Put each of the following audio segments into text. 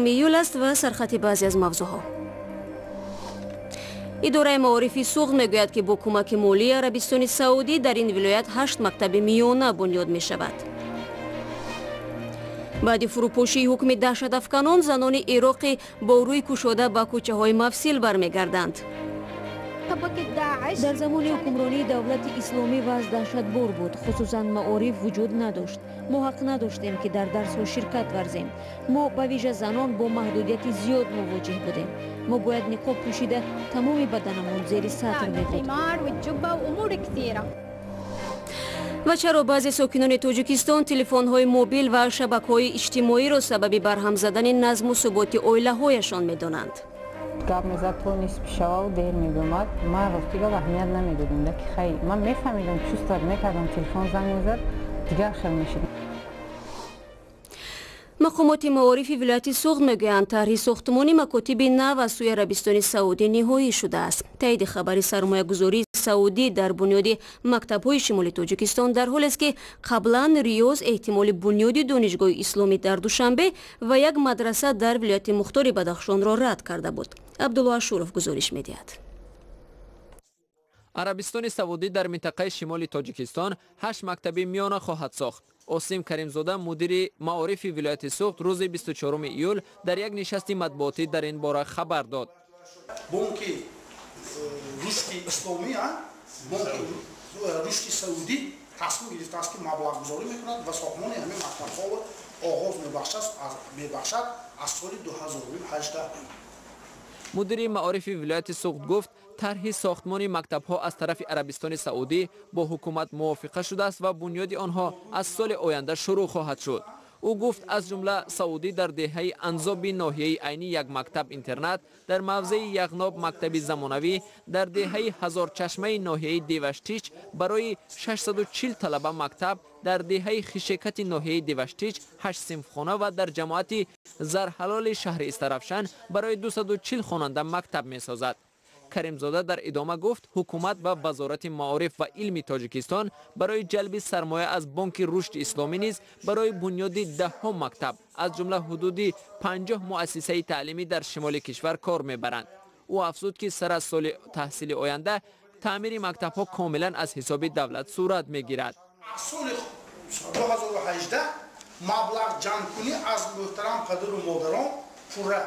24 июл аст ва сархати баъзе аз мавзӯъҳо. Идораи маорифи Суғд мегӯяд, ки бо кӯмаки молии Арабистони Саудӣ дар ин вилоят 8 мактаби миёна бунёд мешавад. Баъди фурӯпошии ҳукми даҳшатафканон занони ироқӣ бо рӯи кушода ба кӯчаҳои Мавсил бармегарданд. Дар замони ҳукмронии давлати исломӣ вазъ даҳшатбор буд, хусусан маориф вуҷуд надошт. Мо ҳақ надоштем, ки дар дарсҳо ширкат варзем. Мо ба вижа занон бо маҳдудияти зиёд мувоҷиҳ будем. Мо бояд ниқоб пӯшида тамоми баданамон зери сатр мебуд. Ва чаро баъзе сокинони Тоҷикистон телефонҳои мобил ва шабакаҳои иҷтимоиро сабаби барҳам задани назму суботи оилаҳояшон медонанд? Гап мезад то нисфи шававу дер мебиомад. Ман ростига аҳамият намедодам, ки хай ман мефаҳмидам, чувствовать мекардам, телефон занг мезад, дигар хел мешид. Мақомоти маорифи вилояти Суғд мегӯянд, тарҳи сохтмони макотиби нав аз сӯи Арабистони Саудӣ ниҳоӣ шудааст. Таиди хабари сармоягузории Саудӣ дар бунёди мактабҳои шимоли Тоҷикистон дар ҳолест, ки қаблан Риёз эҳтимоли бунёди донишгоҳи исломӣ дар Душанбе ва як мадраса дар вилояти Мухтори Бадахшонро рад карда буд. Абдулло Ашуров гузориш медиҳад. Арабистони Саудӣ дар минтақаи шимоли Тоҷикистон 8 мактаби миёна хоҳад сохт. Осим Каримзода, мудири маорифи вилояти Суғд, рӯзи 24 июл дар як нишасти матбуотӣ дар ин бора хабар дод. Бонки рушди исломӣ, бонки рушди саудӣ тасмим гирифтааст, ки маблағгузорӣ мекунад ва сохтмони ҳамин мактабҳоро оғоз мебахшад аз соли 2018. Мудири маорифи вилояти Суғд гуфт, тарҳи сохтмони мактабҳо аз тарафи Арабистони Саудӣ бо ҳукумат мувофиқа шудааст ва бунёди онҳо аз соли оянда шурӯъ хоҳад шуд. Ӯ гуфт, аз ҷумла Саудӣ дар деҳаи Анзоби ноҳияи Айнӣ як мактаб интернат, дар мавзеи Яғноб мактаби замонавӣ, дар деҳаи Ҳазорчашмаи ноҳияи Деваштич барои 640 талаба мактаб, дар деҳаи Хишекати ноҳияи Деваштич 8 синфхона ва дар ҷамоати Зарҳалоли шаҳри Истаравшан барои 240 хонанда мактаб месозад. Каримзода дар идома гуфт, ҳукумат ва вазорати маориф ва илми Тоҷикистон барои ҷалби сармоя аз бонки рушди исломӣ низ барои бунёди даҳҳо мактаб, аз ҷумла ҳудуди 50 муассисаи таълимӣ дар шимоли кишвар кор мебаранд. Ӯ афзуд, ки сар аз соли таҳсили оянда таъмири мактабҳо комилан аз ҳисоби давлат сурат мегирад. Аз соли 2018 маблағ ҷамъкунӣ аз муҳтарам падару модарон пурра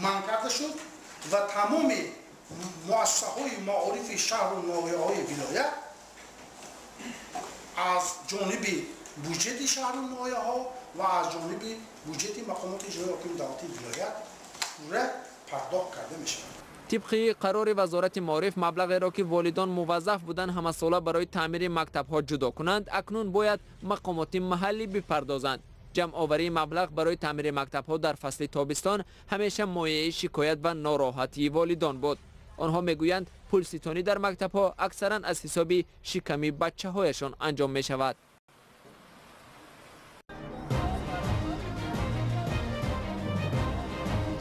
манъ карда шуд ва тамоми муассисаҳои маорифи шаҳру ноҳияҳои вилоят аз ҷониби буҷети шаҳру ноҳияҳо ва аз ҷониби буҷети мақомоти иҷроии ҳокими давлатии вилоят пурра пардохт карда мешавад. Тибқи қарори вазорати маориф, маблағеро ки волидон муваззаф буданд ҳамасола барои таъмири мактабҳо ҷудо кунанд, акнун бояд мақомоти маҳаллӣ бипардозанд. Ҷамъоварии маблағ барои таъмири мактабҳо дар фасли тобистон ҳамеша мояи шикоят ва нороҳатии волидон буд. Онҳо мегӯянд, пулситонӣ дар мактабҳо аксаран аз ҳисоби шиками бачаҳояшон анҷом мешавад.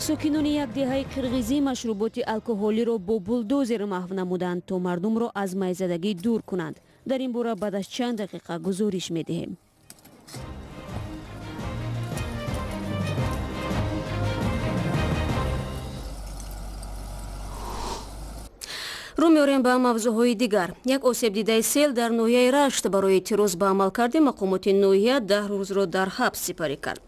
Сокинони як деҳаи қирғизӣ машруботи алкоҳолиро бо булдозер маҳв намуданд, то мардумро аз майзадагӣ дур кунанд. Дар ин бора баъд аз чанд дақиқа гузориш медиҳем. Рӯ меорем ба мавзӯъҳои дигар. Як осебдидаи сел дар ноҳияи Рашт барои эътироз ба амалкарди мақомоти ноҳия 10 рӯзро дар ҳабс сипарӣ кард.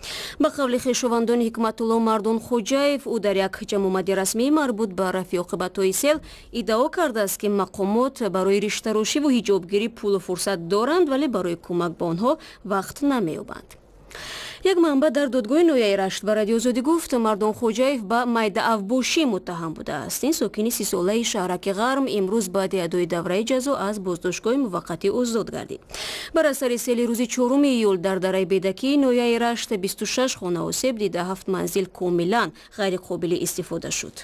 Ба қавли хешовандони Ҳикматулло Мардон Хоҷаев, ӯ дар як ҷамъомади расмии марбут ба рафъи оқибатҳои сел иддао кардааст, ки мақомот барои риштарошиву ҳиҷобгирӣ пулу фурсат доранд, вале барои кӯмак ба онҳо вақт намеёбанд. Як манбаъ дар додгоҳи ноҳияи Рашт ба Радиоозодӣ гуфт, Мардон Хоҷаев ба майдаавбошӣ муттаҳам будааст. Ин сокини 30-солаи шаҳраки Ғарм имрӯз баъди адои давраи ҷазо аз боздоштгоҳи муваққатӣ озод гардид. Бар асари сели рӯзи 4 июл дар дараи Бедакии ноҳияи Рашт 26 хона осеб дида, 7 манзил комилан ғайриқобили истифода шуд.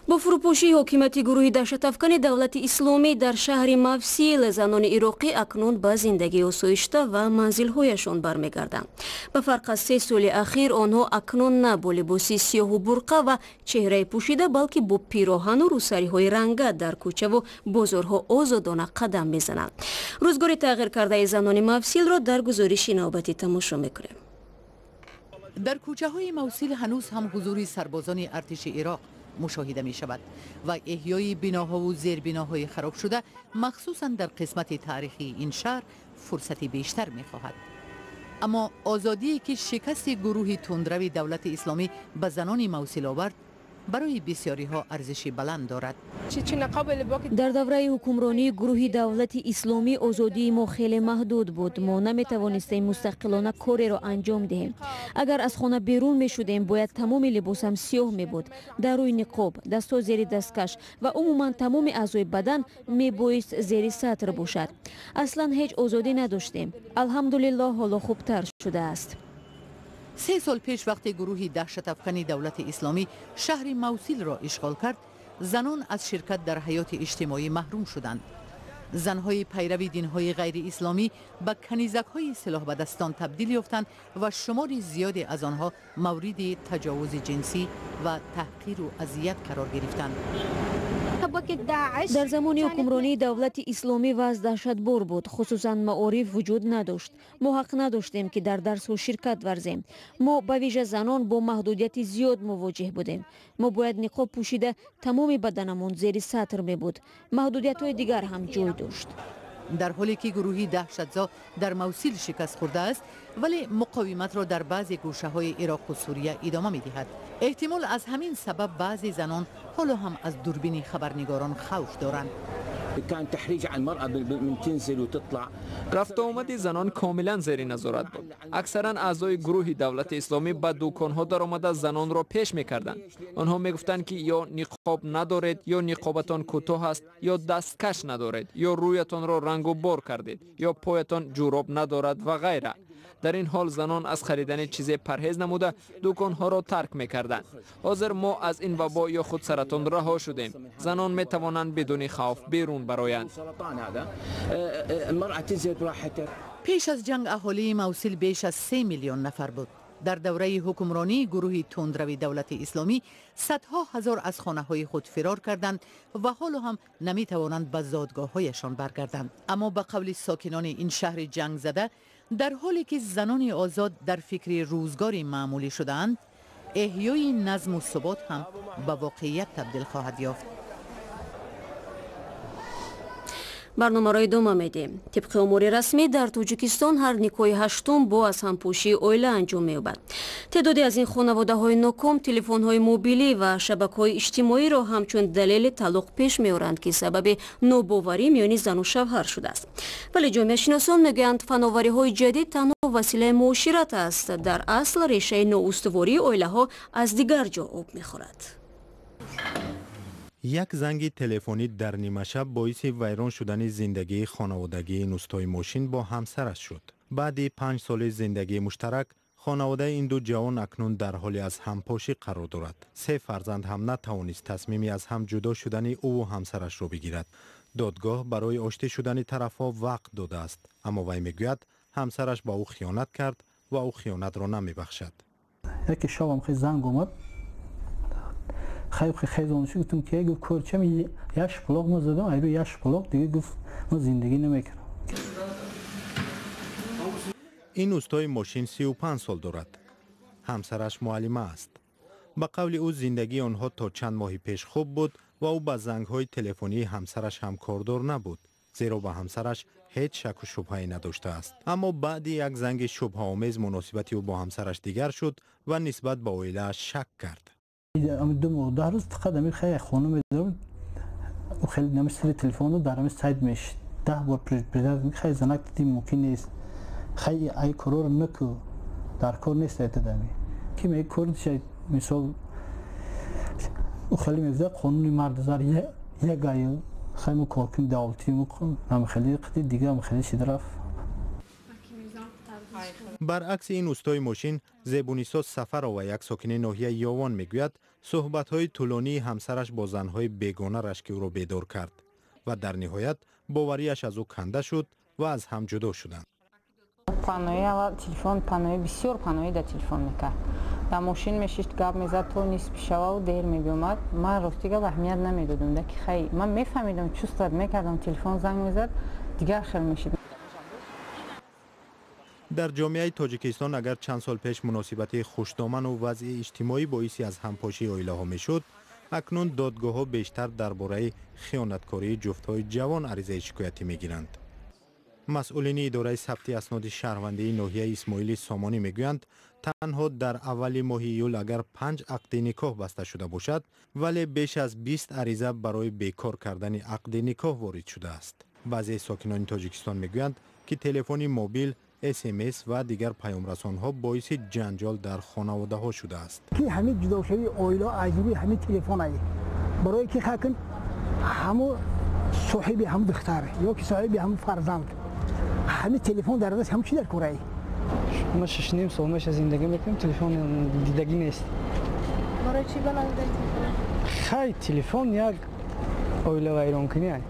Бо фурӯпошии ҳокимияти гурӯҳи даҳшатафкани давлати исломӣ дар шаҳри Мавсил занони ироқӣ акнун ба зиндагии осоишта ва манзилҳояшон бармегарданд. Ба фарқ аз 3 соли ахир, онҳо акнун на бо либоси сиёҳу бурқа ва чеҳраи пӯшида, балки бо пироҳану рӯсариҳои ранга дар кӯчаву бозорҳо озодона қадам мезананд. Рӯзгори тағйир кардаи занони Мавсилро дар гузориши навбатӣ тамошо мекунем. Дар кӯчаҳои Мавсил ҳанӯз ҳам ҳузури сарбозони артиши Ироқ мушоҳида мешавад ва эҳёи биноҳову зербиноҳои харобшуда, махсусан дар қисмати таърихии ин шаҳр, фурсати бештар мехоҳад. Аммо озодие ки шикасти гурӯҳи тундрави Давлати Исломӣ ба занони Мавсил овард, барои бисёриҳо арзиши баланд дорад. Дар давраи ҳукмронии гурӯҳи Давлати Исломӣ озодии мо хеле маҳдуд буд. Мо наметавонистем мустақилона кореро анҷом диҳем. Агар аз хона берун мешудем, бояд тамоми либосам сиёҳ мебуд, дар рӯи ниқоб, дастҳо зери дасткаш ва умуман тамоми аъзои бадан мебоист зери сатр бошад. Аслан ҳеҷ озодӣ надоштем. Алҳамдулиллоҳ, ҳоло хубтар шудааст. 3 сол пеш, вақте гурӯҳи даҳшатафкани Давлати Исломӣ шаҳри Мавсилро ишғол кард, занон аз ширкат дар ҳаёти иҷтимоӣ маҳрум шуданд. Занҳои пайрави динҳои ғайриисломӣ ба канизакҳои силоҳбадастон табдил ёфтанд ва шумори зиёде аз онҳо мавриди таҷовузи ҷинсӣ ва таҳқиру азият қарор гирифтанд. Дар замони ҳукмронии Давлати Исломӣ вазъ даҳшатбор буд. Хусусан маориф вуҷуд надошт. Мо ҳақ надоштем, ки дар дарсҳо ширкат варзем. Мо, ба вижа занон, бо маҳдудияти зиёд мувоҷеҳ будем. Мо бояд ниқоб пӯшида, тамоми баданамон зери сатр мебуд. Маҳдудиятҳои дигар ҳам ҷой дошт. Дар ҳоле ки гурӯҳи даҳшатзо дар Мавсил шикаст хӯрдааст, вале муқовиматро дар баъзе гӯшаҳои Ироқу Сурия идома медиҳад. Эҳтимол, аз ҳамин сабаб баъзе занон ҳоло ҳам аз дурбини хабарнигорон хавф доранд. Рафтуомади занон комилан зери назорат буд. Аксаран аъзои гурӯҳи Давлати Исломӣ ба дуконҳо даромада, занонро пеш мекарданд. Онҳо мегуфтанд, ки ё ниқоб надоред, ё ниқобатон кӯтоҳ аст, ё дасткаш надоред, ё рӯятонро рангу бор кардед, ё поятон ҷӯроб надорад ва ғайра. Дар ин ҳол занон аз харидани чизе парҳез намуда, дуконҳоро тарк мекарданд. Ҳозир мо аз ин вабо ё худ саратон раҳо шудем. Занон метавонанд бидуни хавф берун бароянд. Пеш аз ҷанг аҳолии Мавсил беш аз 3 миллион нафар буд. Дар давраи ҳукмронии гурӯҳи тундрави Давлати Исломӣ садҳо ҳазор аз хонаҳои худ фирор карданд ва ҳоло ҳам наметавонанд ба зодгоҳҳояшон баргарданд. Аммо ба қавли сокинони ин шаҳри ҷангзада, дар ҳоле ки занони озод дар фикри рӯзгори маъмулӣ шудаанд, эҳёи назму субот ҳам ба воқеият табдил хоҳад ёфт. Барномаро идома медиҳем. Тибқи омори расмӣ, дар Тоҷикистон ҳар никоҳи ҳаштум бо аз ҳампошии оила анҷом меёбад. Теъдоде аз ин хонаводаҳои ноком телефонҳои мобилӣ ва шабакаҳои иҷтимоиро ҳамчун далели талоқ пеш меоранд, ки сабаби нобоварӣ миёни зану шавҳар шудааст. Вале ҷомеашиносон мегӯянд, фановариҳои ҷадид танҳо василаи муошират аст. Дар асл решаи ноустувории оилаҳо аз дигар ҷо об мехӯрад. Як занги телефонӣ дар нимашаб боиси вайрон шудани зиндагии хонаводагии ин устои мошин бо ҳамсараш шуд. Баъди 5 соли зиндагии муштарак, хонаводаи ин ду ҷавон акнун дар ҳоли аз ҳампошӣ қарор дорад. Се фарзанд ҳам натавонист тасмими аз ҳам ҷудо шудани ӯву ҳамсарашро бигирад. Додгоҳ барои оштӣ шудани тарафҳо вақт додааст, аммо вай мегӯяд, ҳамсараш ба ӯ хиёнат кард ва ӯ хиёнатро намебахшад. Яке шабам хел занг омад, хайр, хезон шуд. Гуфтам, ки гуфт, корчам як шпалоқ мо задам, айру як шпалоқ дига. Гуфт, мо зиндагӣ намекунам. Ин устои мошин 35 сол дорад. Ҳамсараш муаллима аст. Ба қавли ӯ, зиндагии онҳо то чанд моҳи пеш хуб буд ва ӯ ба зангҳои телефонии ҳамсараш ҳам кордор набуд, зеро ба ҳамсараш ҳеҷ шаку шубҳае надоштааст. Аммо баъди як занги шубҳаомез муносибати ӯ бо ҳамсараш дигар шуд ва нисбат ба оилааш шак кард. 2 моҳ 10 рӯз фақат ами хеле хона медорам, хеле нами сари телефону дар ами сайт мешид. 10 бор предупреждать, хеле занак дидим, мумкин нест, хай ай корро наку, дар кор нест айтадами ки ме кор. Мисол, хеле мегӯяд, қонуни мард зар як аю хай мо коркуни давлатӣ ам хеле қити дига ам хеле шид рафт. Баръакси ин устои мошин, Зебунисо Сафарова, як сокини ноҳияи Ёвон, мегӯяд, суҳбатҳои тӯлонии ҳамсараш бо занҳои бегона рашки ӯро бедор кард ва дар ниҳоят боварияш аз ӯ канда шуд ва аз ҳам ҷудо шуданд. Панои аввал телефон, панои бисёр, панои дар телефон мекард. Дар мошин мешишт, гап мезад то нисфи шававу дер мебиомад. Ман рости гап аҳамият намедодам, да ки хай ман мефаҳмидам, чувствовать мекардам, телефон занг мезад, дигар хел мешид. Дар ҷомеаи Тоҷикистон агар чанд сол пеш муносибати хушдоману вазъи иҷтимоӣ боиси аз ҳампошии оилаҳо мешуд, акнун додгоҳҳо бештар дар бораи хиёнаткории ҷуфтҳои ҷавон аризаи шикоятӣ мегиранд. Масъулини идораи сабти асноди шаҳрвандии ноҳияи Исмоили Сомонӣ мегӯянд, танҳо дар аввали моҳи июл агар 5 ақди никоҳ баста шуда бошад, вале беш аз 20 ариза барои бекор кардани ақди никоҳ ворид шудааст. Баъзеи сокинони Тоҷикистон мегӯянд, ки телефони мобил, СМС ва дигар паёмрасонҳо боиси ҷанҷол дар хонаводаҳо шудааст. Ки ҳамин ҷудошавии оила аз рӯи ҳамин телефон ай. Барои ки хакн ҳамо соҳиби ҳам духтар ё ки соҳиби ҳам фарзанд ҳамин телефон дар даст ҳам чӣ дар корай? Ма 6.5 сол меша зиндагӣ мекунем, телефон дидагӣ нест. Барои чӣ баландаи телефон? Хай телефон як оила вайронкунӣ ай.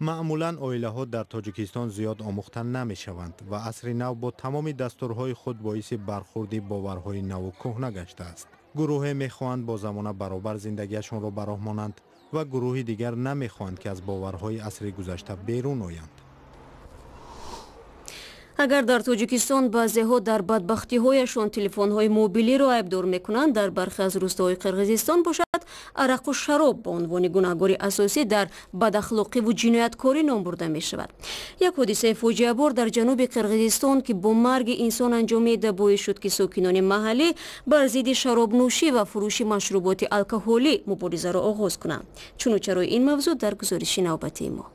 Маъмулан оилаҳо дар Тоҷикистон зиёд омӯхта намешаванд ва асри нав бо тамоми дастурҳои худ боиси бархурди боварҳои наву кӯҳна гаштааст. Гурӯҳе мехоҳанд бо замона баробар зиндагиашонро ба роҳ монанд ва гурӯҳи дигар намехоҳанд, ки аз боварҳои асри гузашта берун оянд. Агар дар Тоҷикистон баъзеҳо дар бадбахтиҳояшон телефонҳои мобилиро айбдор мекунанд, дар бархе аз рӯстаҳои Қирғизистон бошад, арақу шароб ба унвони гунаҳгори асосӣ дар бадахлоқиву ҷинояткорӣ ном бурда мешавад. Як ҳодисаи фоҷиабор дар ҷануби Қирғизистон, ки бо марги инсон анҷомида, боис шуд, ки сокинони маҳаллӣ бар зидди шаробнӯшӣ ва фурӯши машруботи алкоҳолӣ муборизаро оғоз кунанд. Чуну чарои ин мавзӯъ дар гузориши навбатии мо.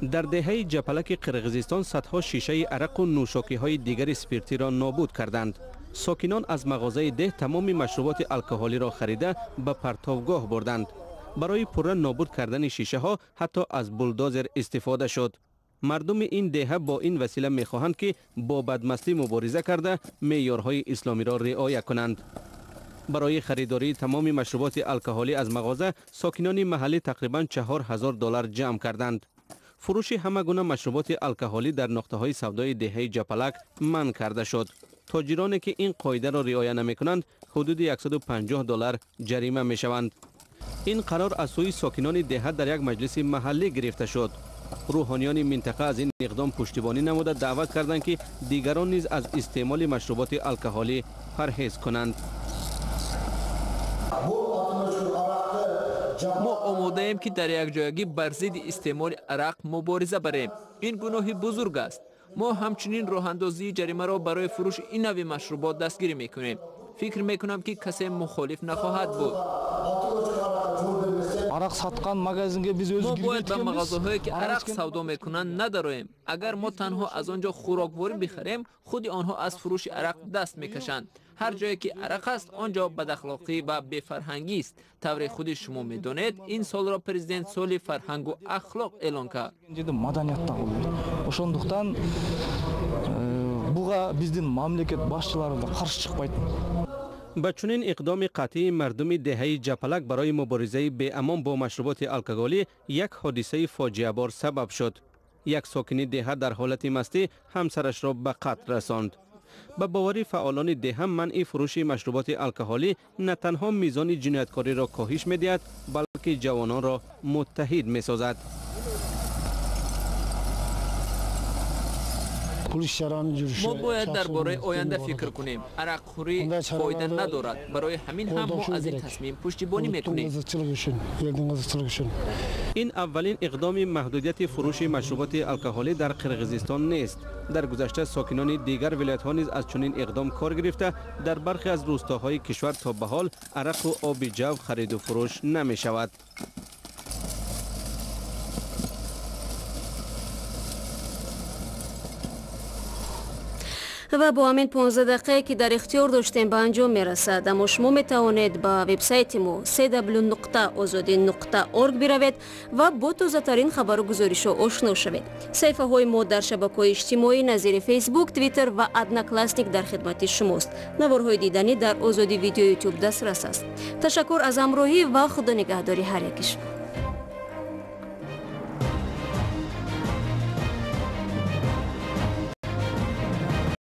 Дар деҳаи Ҷапалаки Қирғизистон садҳо шишаи арақу нӯшокиҳои дигари спиртиро нобуд карданд. Сокинон аз мағозаи деҳ тамоми машруботи алкоҳолиро харида ба партовгоҳ бурданд. Барои пурра нобуд кардани шишаҳо ҳатто аз булдозер истифода шуд. Мардуми ин деҳа бо ин васила мехоҳанд, ки бо бадмастӣ мубориза карда меъёрҳои исломиро риоя кунанд. Барои харидории тамоми машруботи алкоҳолӣ аз мағоза сокинони маҳаллӣ тақрибан $4000 ҷамъ карданд. Фурӯши ҳама гуна машруботи алкоҳолӣ дар нуқтаҳои савдои деҳаи Ҷапалак манъ карда шуд. Тоҷироне ки ин қоидаро риоя намекунанд, ҳудуди $150 ҷарима мешаванд. Ин қарор аз сӯи сокинони деҳа дар як маҷлиси маҳаллӣ гирифта шуд. Рӯҳониёни минтақа аз ин иқдом пуштибонӣ намуда даъват карданд, ки дигарон низ аз истеъмоли машруботи алкоҳолӣ парҳез кунанд. Мо омодаем, ки дар якҷоягӣ бар зидди истеъмоли арақ мубориза барем. Ин гуноҳи бузург аст. Мо ҳамчунин роҳандозии ҷаримаро барои фурӯши ин нави машрубот дастгирӣ мекунем. Фикр мекунам, ки касе мухолиф нахоҳад буд. Мо бояд ба мағозаҳое, ки арақ савдо мекунанд, надароем. Агар мо танҳо аз он ҷо хӯрокворӣ бихарем, худи онҳо аз фурӯши арақ даст мекашанд. Ҳар ҷое ки арақ аст, он ҷо бадахлоқӣ ва бефарҳангист. Тавре худи шумо медонед, ин солро президент соли фарҳангу ахлоқ эълон кард. Ошондуктан буга биздин мамлекет башчылары да каршы чыкпайт. Ба чунин иқдоми қатъии мардуми деҳаи Ҷапалак барои муборизаи беамон бо машруботи алкоголӣ як ҳодисаи фоҷиабор сабаб шуд. Як сокини деҳа дар ҳолати мастӣ ҳамсарашро ба қатл расонд. Ба бовари фаъолони деҳа, манъи фурӯши машруботи алкоҳолӣ на танҳо мизони ҷинояткориро коҳиш медиҳад, балки ҷавононро муттаҳид месозад. Мо бояд дар бораи оянда фикр кунем. Арақхӯрӣ фоида надорад. Барои ҳамин ҳам мо аз ин тасмим пуштибонӣ мекунем. Ин аввалин иқдоми маҳдудияти фурӯши машруботи алкоҳолӣ дар Қирғизистон нест. Дар гузашта сокинони дигар вилоятҳо низ аз чунин иқдом кор гирифта, дар бархе аз рӯстоҳои кишвар то ба ҳол арақу оби ҷав хариду фурӯш намешавад. Ва бо ҳамин 15 дақиқае, ки дар ихтиёр доштем, ба анҷом мерасад. Аммо шумо метавонед ба вебсайти мо cw.ozodi.org биравед ва бо тозатарин хабару гузоришҳо ошно шавед. Саҳифаҳои мо дар шабакаҳои иҷтимоӣ назири Фейсбук, Твиттер ва Одноклассник дар хидмати шумост. Наворҳои диданӣ дар Озодӣ Видео Ютуб дастрас аст. Ташаккур аз ҳамроҳӣ ва худонигаҳдори ҳар яки шумо.